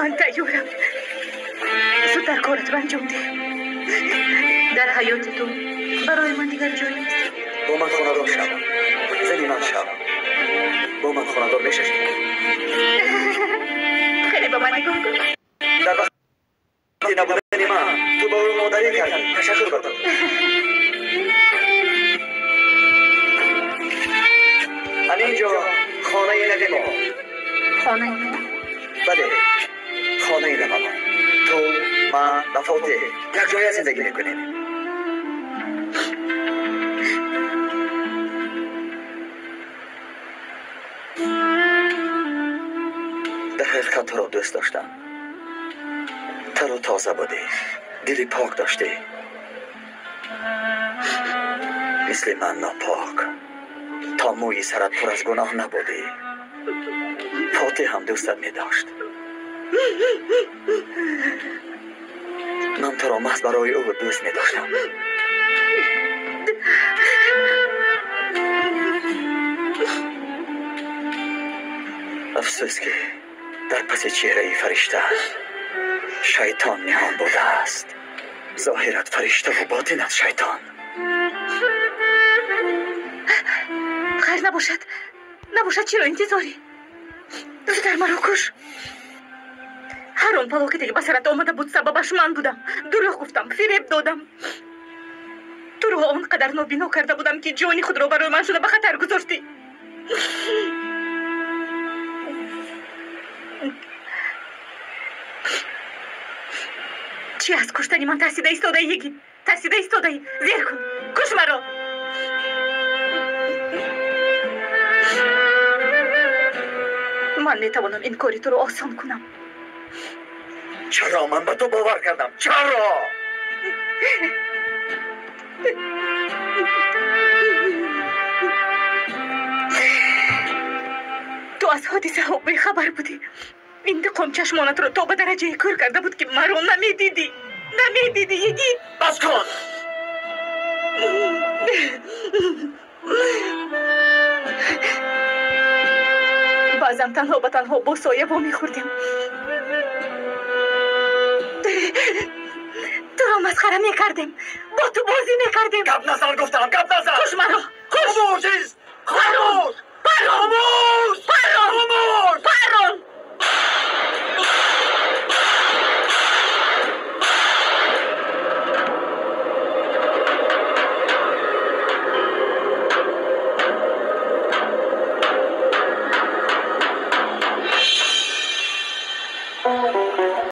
Ман тайёрам. Зудтар коратро анҷом деҳ. Дар ҳаёти ту барои ман дигар ҷой нест. Бо ман хонадор шав. Зани ман шав. Бо ман хонадор мешавӣ. Хеле ба ман нигоҳ кун. Дар вақти набудани ман ту ба ӯ модарӣ кардӣ. Ташаккур ба ту. Ҳаминҷо хонаи нави мо. Хонаи мо? Бале, хонаи нави мо. Ту, ман ва Фотеҳ якҷоя зиндагӣ мекунем. Дар ҳақиқат туро дӯст доштам. Тару тоза будӣ, дили пок доштӣ. Мисли ман нопок. То мӯи сарат пур аз гуноҳ набудӣ. Фотеҳ ҳам дӯстат медошт. Ман туро маҳз барои ӯ дӯст медоштам. Афсӯс, ки дар паси чеҳраи фаришта шайтон ниҳон будааст. Зоҳират фариштаву ботинат шайтон. Хайр, набошад. Набошад, чиро интизорӣ? Зудтар маро куш. Ҳар он фалокате ки ба сарат омада буд, сабабаш ман будам. Дурӯғ гуфтам, фиреб додам. Туро он қадар нобино карда будам, ки ҷони худро барои ман шуда ба хатар гузоштӣ. Чӣ аз куштани ман тарсида истодаӣ, йигит? Тарсида истодаӣ? Зер кун, куш маро. Ман метавонам ин кори туро осон кунам. Чаро ман ба ту бовар кардам? Чаро? Ту аз ҳодисаҳо бехабар будӣ. Интиқом чашмонатро то ба дараҷае кӯр карда буд, ки маро намедидӣ. Намедидӣ, йигит. Бас кун! Баъзан танҳо ба танҳо бо соя вомехӯрдем. Туро масхара мекардем, бо ту бозӣ мекардем. Гап назан, гуфтам, гап назан! Куш маро! Куш! Хомӯш! Хомӯш! Парон! Хомӯш! Парон! Хомӯш! Парон! Oh.